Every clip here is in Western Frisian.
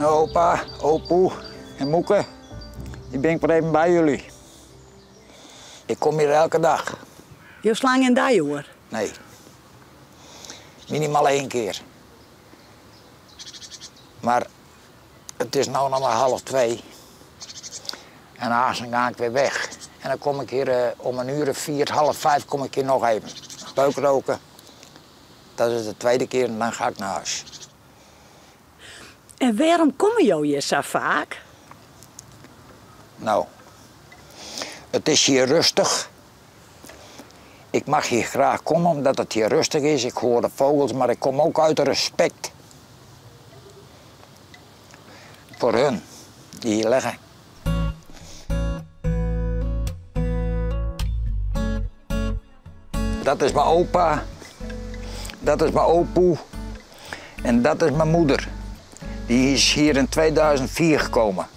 Opa, opoe en moeke, hjir bin ik wer even by jullie. Ik kom hjir elke dag. Jo slaan gjin dei oer? Nee. Minimaal één kear. Mar it is no noch mar half twee. En aansen ga ik wer weg. En dan kom ik hjir eh, om in uur of vier, half vijf kom ik hier nog even. Peuk roken. Dat is de tweede keer en dan ga ik naar huis. En wêrom komme jo hjir sa faak? No, it is hjir rêstich. Ik mag hier graag komme omdat it hjir rêstich is. Ik hoor de vogels, mar ik kom ek út respekt foar hun dy't hjir lizze. Dat is myn opa, dat is myn opoe en dat is myn moeder. Dy is hjir yn 2004 kommen.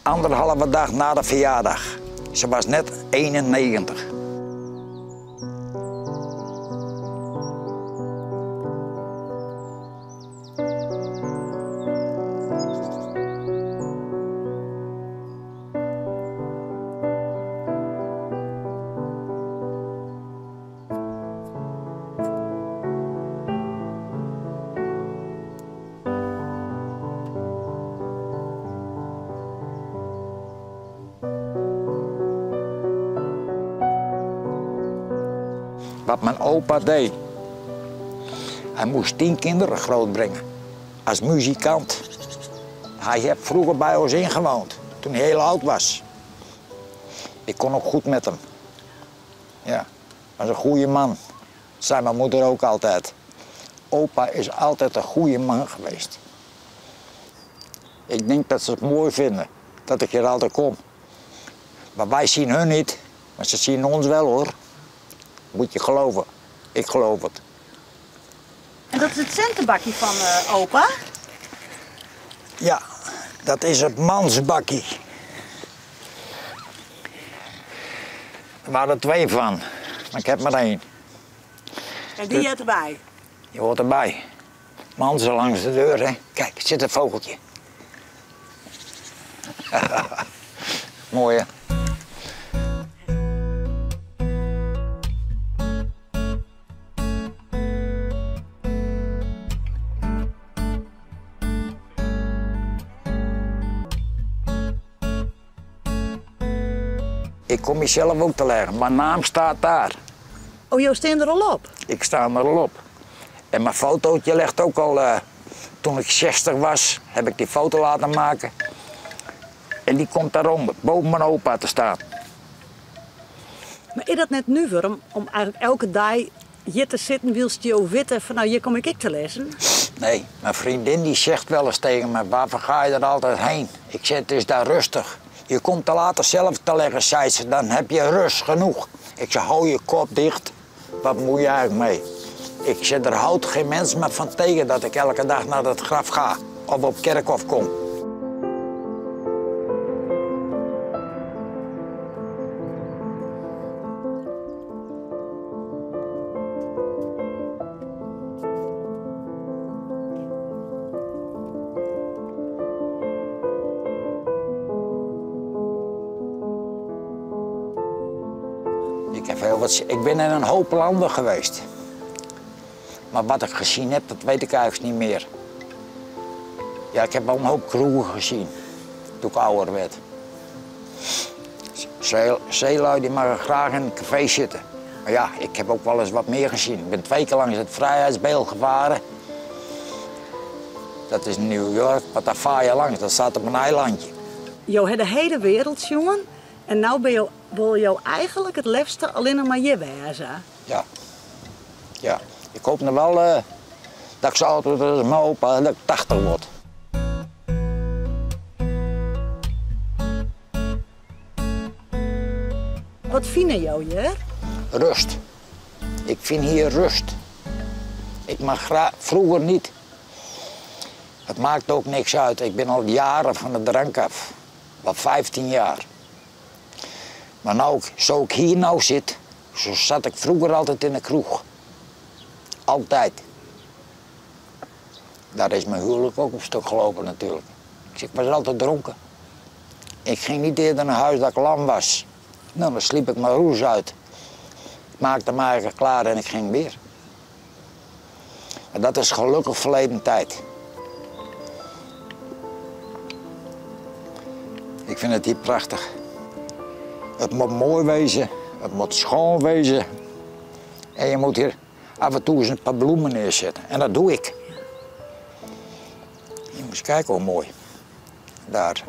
Anderhalve dag nei de ferjierdag. Se wie net 91. Wat myn opa die. Hy moast 10 kinderen grutbringe. As muzikant. Hy hat froeger by ús ynwenne, doe't hy hiel âld wie. Ik kon ek goed mei him. Ja, wie in goede man. Sei myn moeder ek altyd. Opa is altyd in goede man west. Ik tink dat se it moai fine, dat ik hjir altyd kom. Mar wy sjogge hun net, mar se sjogge ús wol hoor. Moatte je leauwe. Ik leau it. En dat is it sintebakje fan eh, opa? Ja, dat is it mansbakje. Der wiene der twa fan, mar ik ha mar ien. En dy heart derby? Dy heart derby. Mansen langs de deur, hè. Kijk, der sit in fûgeltsje. Moai, hè? Ik kom hjir sels ek te lizzen. Myn namme stiet dêr. Oh, jo steane der al op? Ik stean der al op. En myn fotootje leit ek al, eh, doe't ik 60 wie, ha ik dy foto litten meitsjen. En dy komt dêrûnder, boppe myn opa te stean. Mar is dat net nuver om eigentlik elke dei hjir te sitten, wylst jo witte fan no, hjir kom ik ek te lizzen? Nee, myn freondinne dy seit wolris tsjin my, wêrfoar gean je der altyd hinne? Ik sei, it is dêr rêstich. Je komt letter sels te lizzen, sei se, dan ha je rêst genôch. Ik sei, hâld je kop ticht, wat moat je eigentlik mei? Ik sei, der hâldt gjin minsk my fan tsjin dat ik elke dei nei dat graf ga of op kerkhôf kom. Ik, ha hiel wat, ik bin yn in hoop lannen west. Mar wat ik sjoen ha, dat wit ik eigentlik net mear. Ja, ik ha wol in hoop kroegen sjoen, doe't ik âlder waard. Seelju dy meie graach yn in kafee sitte. Mar ja, ik ha ek wolris wat mear sjoen. Ik bin twa kear lâns it Frijheidsbyld farre. Dat is yn New York, mar dêr farre je lâns, dat stiet op in eilantsje. Jo ha de hiele wereld sjoen en no binne jo, wolle jo eigentlik it leafste allinnich mar hjir wêze. Ja. Ja, ik hoopje noch wol eh, dat ik sa âld wurd as myn opa, dat ik 80 wurd. Wat fine jo hjir? Rêst. Ik fyn hjir rêst. Ik mag graach, froeger net. It makket ek niks út. Ik bin al jierren fan de drank ôf. Al 15 jier. Mar no, sa't ik hjir no sit, sa siet ik froeger altyd yn de kroech. Altyd. Dêr is myn houlik ek op stik lopen natuerlik. Ik was altijd dronken. Ik ging niet eerder naar huis dat ik lam was. Nou, dan sliep ik mijn roes uit. Ik maakte me eigen klaar en ik ging weer. Maar dat is gelukkig verleden tijd. Ik vind het hier prachtig. Het moet mooi wezen, het moet schoon wezen. En je moet hier af en toe eens een paar bloemen neerzetten. En dat doe ik. Je moet eens kijken hoe mooi. Daar.